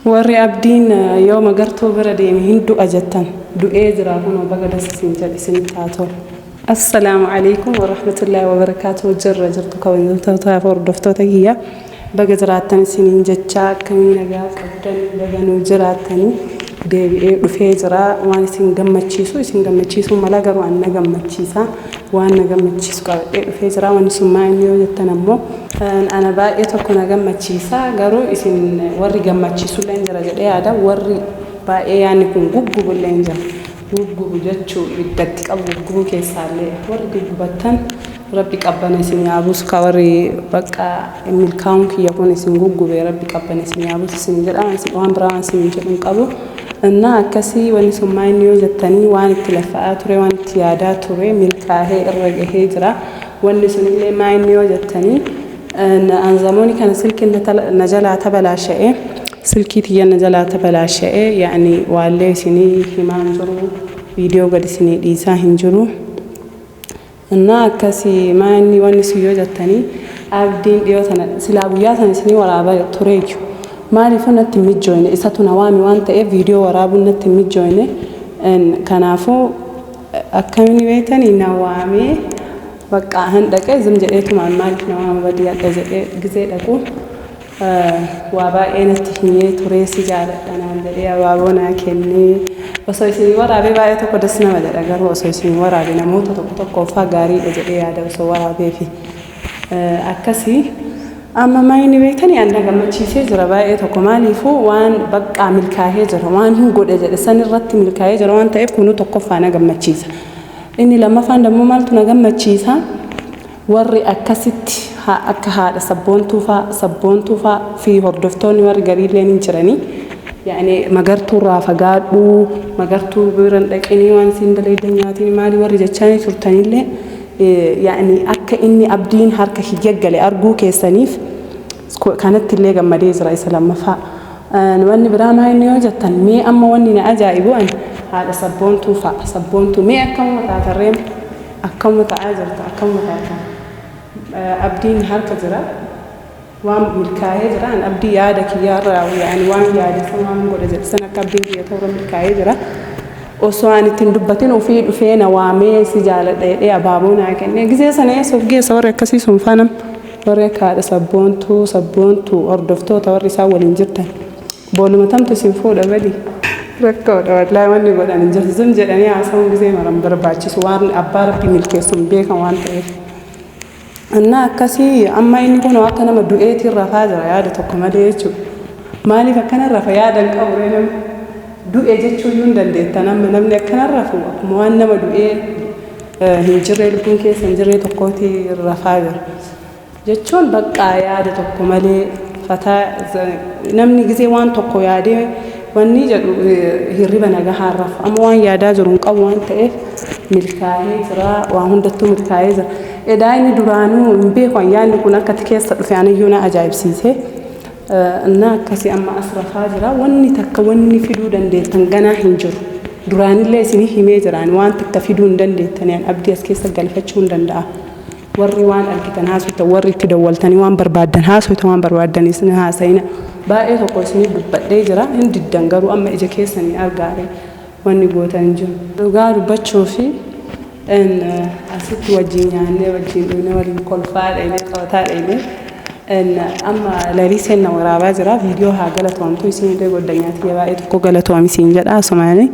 Warri abdiin yoo magartuu bira deeme hin du'a jettan du'ee jira kunoo baga das isin jedhe isinitti haa tolu. Assalaamu Aleykum Warahmatullaahi Wabarakaatuh Jirra jirtu kabajamtootaa fi hordoftoota kiyya baga jiraattan isiniin jechaa akkamii nagaa qabdan baga nuu jiraattanii deebi'ee dhufee jira waan isin gammachiisu isin gammachiisuu mala garuu an na gammachiisa waan na gammachiisu qabadhee dhufee jira wanni sun maa inni yoo jettan ammoo ana baay'ee tokko na gammachiisa garuu isin warri gammachiisullee hin jira jedhee yaada warri baay'ee yaanni kun guggubullee hin jira guggubu jechuu ibiddatti qabu guggubuu keessaallee warri guggubattan rabbi qabbana isin haa buusu ka warri bakka milkaa'uun kiyya kun isin guggube rabbi qabbana isin haa buusu isin jedha waan biraa waan isin jedhu hin qabu. Innaa akkasii wanni sun maa inni yoo jettanii waan itti laffa'aa ture waan itti yaadaa ture milkaahee irra gahee jira. Wanni sunillee maa inni yoo jettanii an zamooni kana silkiin na jalaa tabalaasha'e silkii tiyya na jalaa tabalaasha'e yaani waallee isinii himaa hin jiru viidiyoo gad isinii dhiisaa hin jiru. Innaa akkasi maa inni wanni sun yoo jettanii abdiin dhiyoo tana silaa guyyaa sana isinii waraaba tureeyyu. Maaliifuu natti hin mijjooyne isatu na waame waan ta'eef viidiyoo waraabuun natti hin mijjooyne. Kanaafuu akkamini beektanii na waamee baqqaa hin dhaqee zim jedheetumaan maaliif na waama badii hadha jedhee gizee dhaqu Waa baay'ee natti himee turee si jaaladha naan jedhee abaaboo naa kennee osoo isin waraabee baay'ee tokko das nama jedha garuu osoo isin waraabe namoota tokko tokkooffaa gaariidha jedhee yaada osoo waraabeefi akkasii amma maayini beektanii an na gammachiisee jira baay'ee tokko maaliifuu waan baqqaa milkaa'ee jira waan hin godhe jedhe san irratti milkaa'ee jira waan ta'eef kunuu tokkoffaa na gammachiisa inni lammaffaan dammoo maaltu na gammachiisa Warri akkasitti akka haadha sabboontuu faa, sabboontuu faa fi hordoftoonni warri gariilleen hin jiranii. Yaani magartuu irraa fagaadhu, magartuu bira hin dhaqinii waan isiin dalaydan nyaatiin maali warri jechaanii turtanillee yaani akka inni abdiin harka kiyya gale arguu keessaniif kanatti illee gammadee jira isa lammaffaa. Wanni biraa maa inni yoo jettan mee amma wanni na ajaa'ibu ani haadha sabboontuu fa'a sabboontuu mee akkamuma taatarreen Akkamuma ta'aa jirta akkamuma taata abdiin harka jira waan milkaa'ee jira an abdii yaada kiyyaarraa yaani waan yaade san waan godha jedhe san akka abdiin kiyya ta'urra milkaa'ee jira osoo an ittiin dubbatin ofii dhufee na waamee si jaaladha jedhee abaaboo naa kennee gizee sana eessa of geessa warri akkasii sun faanam warri akka haadha sabboontuu sabboontuu hordoftoota warri isaan waliin jirtan Booluma tamtu isin fuudha badi. Rakkoodha wallaahi wanni godhan hin jirtu. Zim jedhanii haasa'uun gisee mara hin barbaachisu waan abbaa rabbi milkeessu hin beekan waan ta'eef. Innaa akkasii amma inni kun akka nama du'eetiin rafaa jira yaada tokko malee jechuudha. Maaliif akkana rafa yaada hin qabu ree namni. Du'e jechuu iyyuu hin dandeettan amma namni akkana rafu akkuma waan nama du'ee hin jirree lubbuun keessa hin jirree tokkooti rafaa jira. Jechuun baqqaa yaada tokko malee fataa namni gizee waan tokko yaadee wanni jedhu hirriba nagahaan rafu. Amma waan yaadaa jiru hin qabu waan ta'eef milkaa'ee jira. Waa hundattuu milkaa'ee jira. Edaa inni duraanuu hin beeku an yaadni kun akka itti keessa dhufe aniyyuu na ajaa'ibsiise. Innaa akkasii amma as rafaa jira. Wanni takka wanni fiduu dandeettan ganaa hin jiru. Duraanillee isinii himee jira ani waan takka fiduu hin dandeettani an abdii as keessa galfachuu hin danda'a. Warri waan argitan haasoftan, warri itti dawwaltanii waan barbaaddan haasoftan, waan barbaaddan isin haasa'ina. Baay'ee tokko isiniif dubbadhee jira. Hin diddan garuu amma ija keessanii argaare wanni gootan hin jiru. Dhugaa dubbachuu fi asitti wajjin nyaannee wajjin dhugnee waliin kolfaa dheenee taphataa dheenee amma laliseen na waraabaa jira. Viidiyoo haa galatoomtu isin illee goddanyaa tiyya baay'ee tokko galatoomi siin jedha asumaanii.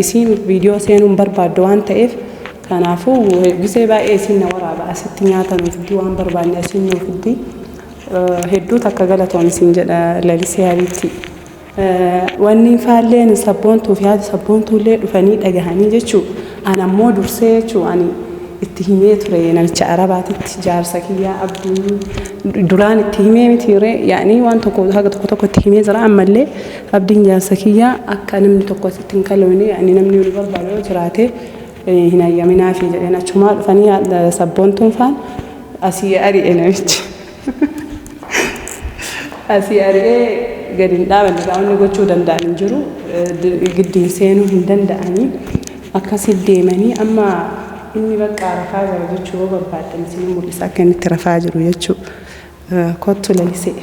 Isiin viidiyoo seenuu hin barbaaddu waan ta'eef Kanaafuu gisee baay'ee isiin na waraaba asitti nyaata nuuf fiddi waan barbaanne asiin nuuf fiddi hedduu takka galatoomi siin jedha lalisee habiibti. Wanni faalleen sabboontuu fi haati sabboontuullee dhufanii dhagahanii jechuu an ammoo dursee jechuu ani itti himee ture namicha arabaatitti jaarsa kiyyaa abdiin duraan itti himee miti ree yaani waan tokko haga tokko tokko itti himee jira ammallee abdiin jaarsa kiyyaa akka namni tokko asitti hin kaloone yaani namni nu barbaadu yoo jiraate hin hayyaminaafii jedheen achumaa dhufanii sabboontuun faan asii ari'e namichi. Asii ari'ee gadi hin dhaabanne qaamni gochuu danda'an hin jiru giddiin seenuu hin danda'anii akkasi deemanii amma inni bakka rafaa jira jechuu yoo barbaaddan isin mul'isa akka inni itti rafaa jiru jechuu kottu lalisee.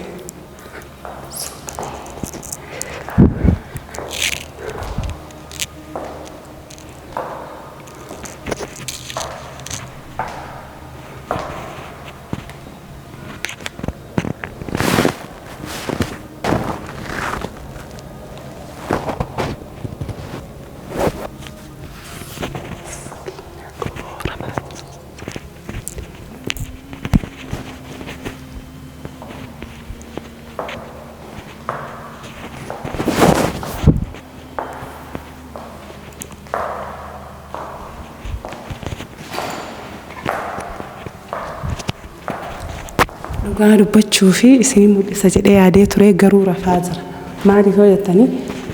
Dhugaa dubbachuu fi isinii mul'isa jedhee yaadee ture garuu rafaa jira. Maaliif yoo jettanii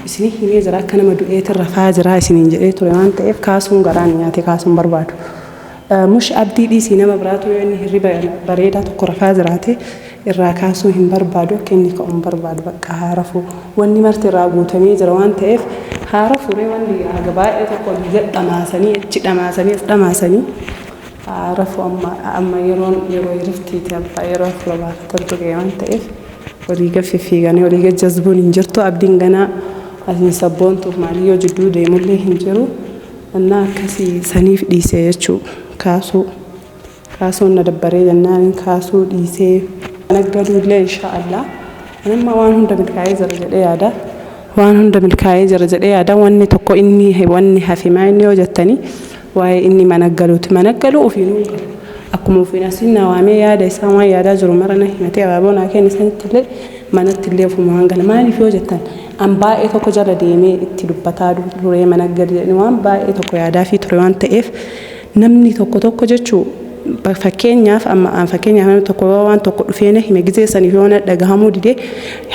isinii himee jira akka nama du'eetiin rafaa jira isiniin jedhee ture waan ta'eef kaasuun garaan nyaate kaasuun barbaadu. Mush abdii dhiisii nama biraatu yoo inni hirriba bareedaa tokko rafaa jiraate irraa kaasuu hin barbaadu akka inni ka'u hin barbaadu bakka haa rafuu. Wanni marti irraa guutamee jira waan ta'eef haa rafuu ree wanni haga baay'ee tokko olii gad dhamaasanii achi dhamaasanii as dhamaasanii haa rafu amma amma yeroon yeroo hiriftiiti abbaa yeroo hafuura baafatantu ga'e waan ta'eef olii gad fiffiiganii olii gad jazbuun hin jirtu abdiin ganaa asiin sabboontuuf maaliyyoo jidduu deemullee hin jiru. Annaa akkasii saniif dhiisee jechuu kaasuu kaasuun na dabbaree jennaan kaasuu dhiisee. Naggaduu illee insha Allah. Anamma waan hunda milkaa'ee jira jedhee yaada. Waan hunda milkaa'ee jira jedhee yaada. Wanni tokko inni wanni hafe maa inni yoo jettanii waa'ee inni mana galuuti. Mana galuu ofiinuu hin galu. Akkuma ofiin asiin na waamee yaada isaa waan yaadaa jiru mara na himatee abaaboo naa kenne sanitti illee manatti illee ofumaan gala. Maaliif yoo jettan an baay'ee tokko jala deemee itti dubbataa turee mana gali jedhee waan baay'ee tokko yaadaafii ture waan ta'eef namni tokko tokko jechuu fakkeenyaaf amma an fakkeenyaaf namni tokko yoo waan tokko dhufee na hime gizee saniif yoo na dhagahamuu dide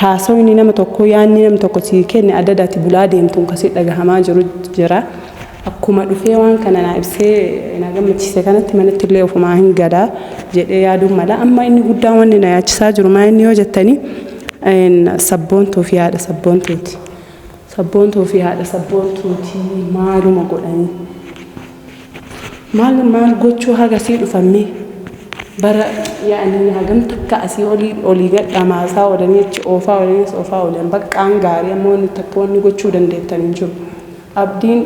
haasawni nama tokko yaadni namni tokko sii kenne adda addaatti bulaa deemtuun kasii dhagahamaa jiru jira. Akkuma dhufee waan kana naa ibsee na gammachiise kanatti manatti illee ofumaa hin gala jedhee yaaduun mala. Amma inni guddaan wanni na yaachisaa jiru maa inni yoo jettanii sabboontuu fi haadha sabboontuuti. Sabboontuu fi haadha sabboontuuti maaluma godhanii. Maal maal gochuu haga sii dhufan mee bara yaani hagam takka asii olii olii gad dhamaasaa oolanii achi oofaa oolanii as oofaa oolan baqqaan gaarii ammoo wanni takka wanni gochuu dandeettan hin jiru. Abdiin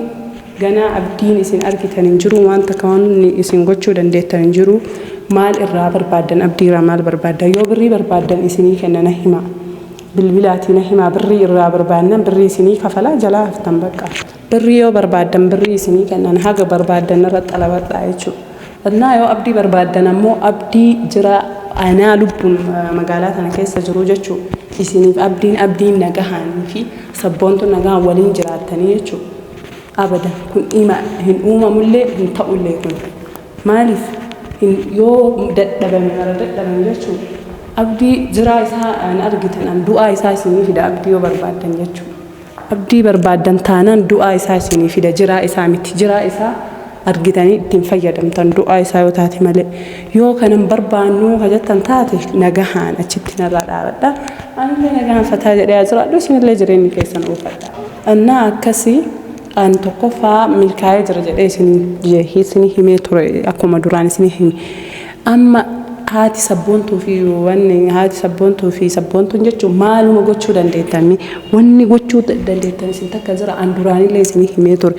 ganaa abdiin isin argitan hin jiru waan takka wanni isin gochuu dandeettan hin jiru maal irraa barbaaddan abdii irraa maal barbaaddan yoo birrii barbaaddan isinii kenna na himaa bilbilaatii na himaa birrii irraa barbaadnan birrii isinii kafalaa jalaa haftan bakka birrii yoo barbaaddan birrii isinii kennan haga barbaaddan irra xalabadhaa jechuudha. Innaa yoo abdii barbaaddan ammoo abdii jira anaa lubbuun magaalaa tana keessa jiru jechuudha. Isiniif abdiin abdiin nagahaanii fi sabboontuun nagahaan waliin jiraattanii jechuudha. Abadan kun dhima hin uumamullee hin ta'ullee kun. Maaliif hin yoo dadhabame mara dadhabame jechuudha. Abdii jiraa isaa an argitan an du'aa isaa isinii fida abdii yoo barbaaddan jechuudha. Abdii barbaaddan taanaan du'aa isaa isinii fida jiraa isaa miti jiraa isaa argitanii ittiin fayyadamtan du'aa isaa yoo taate malee yoo kana hin barbaannuu ka jettan taate nagahaan achitti narraa dhaabadha anillee nagahaan fataa jedhee haa jiraadhu isinillee jireenyi keessan oofadha. Annaa akkasii an tokkoffaa milkaa'ee jira jedhee isin himee ture akkuma duraan isin hime amma Haati sabboontuu fi wanni haati sabboontuu fi sabboontuun jechuun maaluma gochuu dandeettan wanni gochuu dandeettan isin takka jira an duraanillee isinii himee ture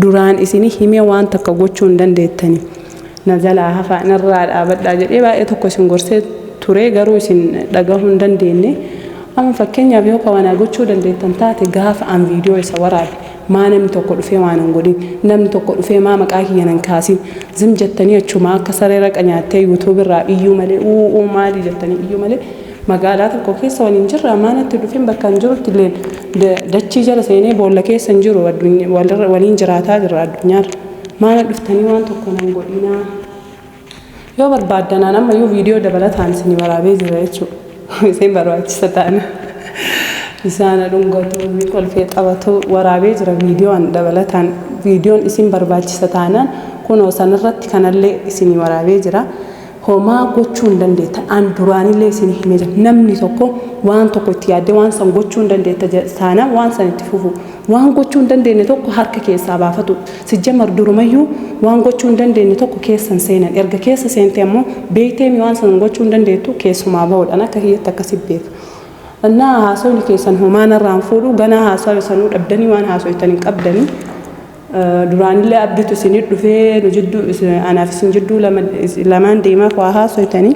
duraan isinii himee waan takka gochuu hin dandeettani na jalaa hafaa narraa dhaabadhaa jedhee baay'ee tokko isin gorsee ture garuu isin dhagahuu hin dandeenye amma fakkeenyaaf yoo ka wanaa gochuu dandeettan taate gaafa an viidiyoo isa waraabe Maa namni tokko dhufee waa nan godhin? Namni tokko dhufee maa maqaa kiyya nan kaasin? Zim jettanii achumaa akka saree raqa nyaattee YouTube irraa iyyuu malee uu uu maalii jettanii iyyuu malee magaalaa tokko keessa waliin jirra maa natti dhufin bakka hin jirutti illee dachii jala seenee boolla keessa hin jiru waliin jiraataa jirra addunyaarra maa na dhuftanii waan tokko nan godhinaa yoo barbaaddan an ammayyuu viidiyoo dabalataan isinii waraabee jira jechuudha. Isin barbaachisa taana. Isaan dhungatu, inni kolfee taphatu waraabee jira viidiyoon dabalataan. Viidiyoon isin barbaachisa taanaan kunoo sanarratti kanallee isinii waraabee jira. Homaa gochuu hin dandeettan. An duraanillee isinii himee jira. Namni tokko waan tokko itti yaaddee waan san gochuu hin dandeetta taanaan waan san itti fufu. Waan gochuu hin dandeenne tokko harka keessaa baafatu. Sijjamar durumayyuu waan gochuu hin dandeenne tokko keessa hin seenan. Erga keessa seente ammoo beekteemi waan san gochuu hin dandeettu keessumaa bahuudhaan akka kiyyatti akkasi beeka. Innaa haasawni keessan homaa narraa hin fuudhu ganaa haasawa sanuu dhabdanii waan haasoytan hin qabdanii. Duraanillee abditu isinit dhufee nu jidduu anaaf isin jidduu lamaan deemaaf waa haasoytanii.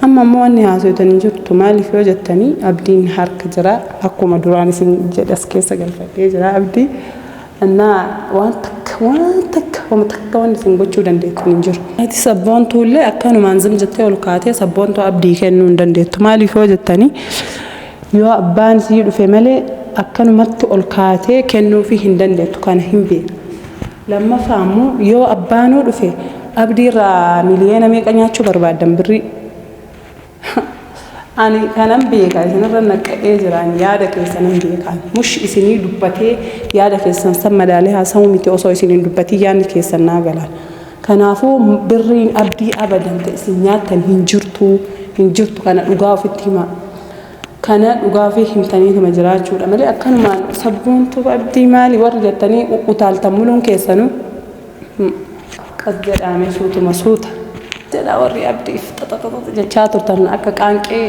Amma immoo wanni haasoytan hin jirtu maaliif yoo jettanii abdiin harka jira akkuma duraan isin jedhe as keessa galfadhee jira abdii. Innaa waan takka waan takka wama takka wanni isin gochuu dandeettan hin jiru. Ati sabboontuullee akkanumaan zim jettee ol kaatee sabboontuu abdii kennuu hin dandeettu. Maaliif yoo jettanii yoo abbaan isii dhufe malee akkanumatti ol kaatee kennuufii hin dandeettu kana hin beeka. Lammaffaa immoo yoo abbaanuu dhufe abdiirraa miliyoona meeqa nyaachuu barbaaddan birrii? Ani kanan beeka isinirra naqqa'ee jira ani yaada keessanan beeka mush isinii dubbatee yaada keessan san madaalee haasa'uu miti osoo isin hin dubbatiin yaadni keessan naa galaan kanaafuu birriin abdii abadan ta isin nyaattan hin jirtu hin jirtu kana dhugaa ofitti himaa kana dhugaa ofii himtaniituma jiraachuudha malee akkanumaan sabboontuu abdii maali warri jettanii utaaltan muluun keessanuu Qas jedhaa mee suutuma suuta jedhaa warri abdiif xaxaxaxa jechaa turtan akka qaanqee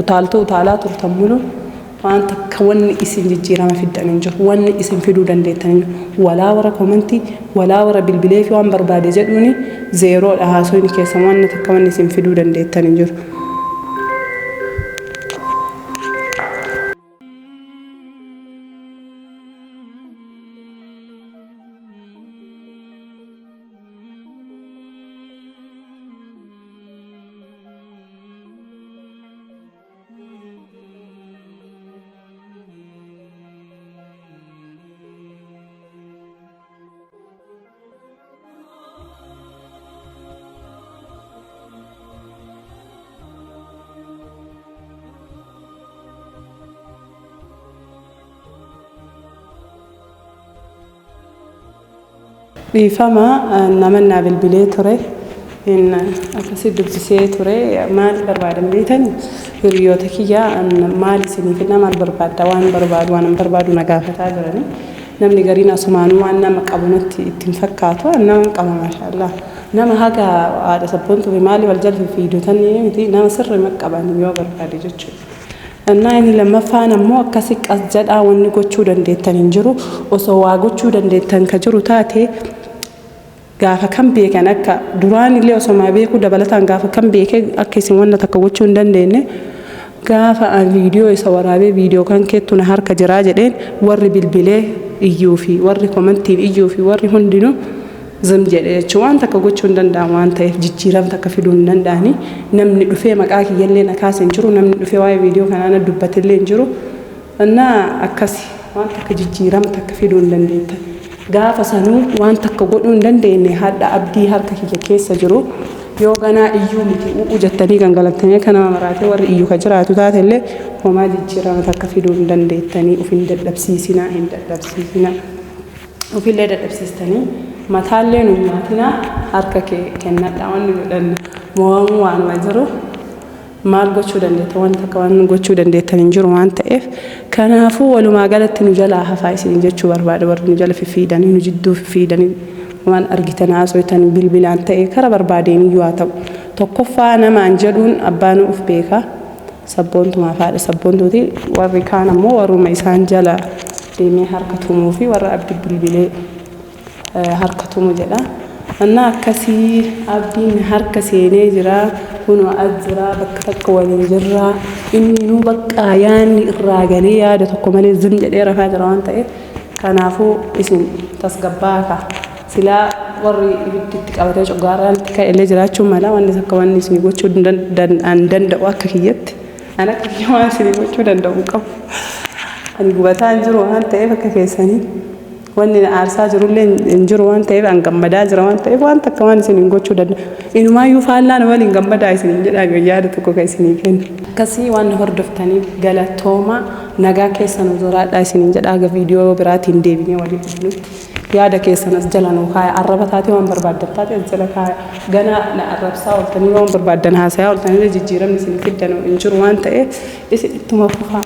utaaltuu utaalaa turtan mulu waan takka wanni isin jijjiirama fiddan hin jiru wanni isin fiduu dandeettan hin jiru walaa warra komantii walaa warra bilbilee fi waan barbaade jedhuuni zeeroodha haasoyni keessan wanni takka wanni isin fiduu dandeettan hin jiru. Dhiifama naman naa bilbilee ture. Akkasi dubbisee ture maal barbaadan beektani hiriyoota kiyya maal isinii finna maal barbaadda waan barbaadu waan hin barbaadu na gaafataa jirani. Namni gariin asumaanuu waan nama qabu natti itti hin fakkaatu nama hin qaba maashaallah. Nama haga haadha sabboontuu fi maali wal jala fiffiidotan miti nama sirri qaban yoo barbaade jechuudha. Innaa inni lammaffaan ammoo akkasi qas jedhaa wanni gochuu dandeettan hin jiru. Osoo waa gochuu dandeettan ka jiru taate gaafa kam beekan akka duraan illee osomaa beekuu dabalataan gaafa kam beekee akka isin wanna takka gochuu hin dandeenye gaafa an viidiyoo isa waraabee viidiyoo kan keettu na harka jiraa jedheen warri bilbilee iyyuu fi warri komantiin iyyuu fi warri hundinuu Zim jedhe jechuun waan takka gochuu hin danda'an waan ta'eef jijjiirama takka fiduu hin danda'ani. Namni dhufee maqaa kiyyallee na kaase hin jiru. Namni dhufee waa'ee viidiyoo kanaa na dubbatillee hin jiru. Innaa akkasi waan takka jijjiirama takka fiduu hin dandeettan. Gaafa sanuu waan takka godhuu hin dandeenye hadha abdii harka kiyya keessa jiru. Yoo ganaa iyyuu miti u'u jettanii gangalattanii akka nama maraatee warri iyyu ka jiraatu taatellee homaa jijjiirama takka fiduu hin dandeettanii uf hin dadhabsiisinaa hin dadhabsiisinaa. Ofillee dadhabsiistanii mataallee nu nyaatinaa harka kee kennadhaa wanni godhan mo'amuu waanuma jiru maal gochuu dandeetta wanta akka waan gochuu dandeettan hin jiru waan ta'eef kanaafuu walumaa galatti nu jalaa hafaa isin jechuu barbaada warri nu jala fiffiidanii nu jidduu fiffiidanii waan argitan haasoytan bilbilaan ta'e kara barbaadeen iyyuu haa ta'u tokkoffaa namaan jedhuun abbaan of beeka Sabboontumaaf haadha sabboontuuti. Warri kaan ammoo warruma isaan jala deemee harka tumuu fi warra abdi bilbilee harka tumu jedha. Annaa akkasii abdiin harka seenee jira. Kunoo as jira bakka takka waliin jirra. Inni nuu baqqaa yaanni irraa galee yaada tokko malee zim jedhee rafaa jira waan ta'eef kanaafuu isin tasgabbaa'aa kaa. Silaa warri ibiddi itti qabatee coggaarraan itti ka'e illee jiraachuu mala wanni takka wanni isin gochuu an danda'u akka kiyyatti an akka kiyya waan isin gochuu danda'u hin qabu. Ani gubataa hin jiru waan ta'eef akka keessanii wanni na aarsaa jirullee hin jiru waan ta'eef an gammadaa jira waan ta'eef waan takka waan isin hin gochuu danda'u. Inumaayyuu faallaa na waliin gammadaa isin hin jedhaa yaada tokko kan isinii kennu. Akkasii waan na hordoftaniif galatooma nagaa keessa nu jiraadhaa isiniin jedhaa haga viidiyoo biraatiin deebinee waliin dhufnutti. Yaada keessan as jala nuu kaaya. Arraba taatee waan barbaaddan taate as jala kaaya. Ganaa na arrabsaa ooltanii waan barbaaddan haasayaa ooltanillee jijjiiramni isin fiddan hin jiru waan ta'eef isin ittuma fufaa.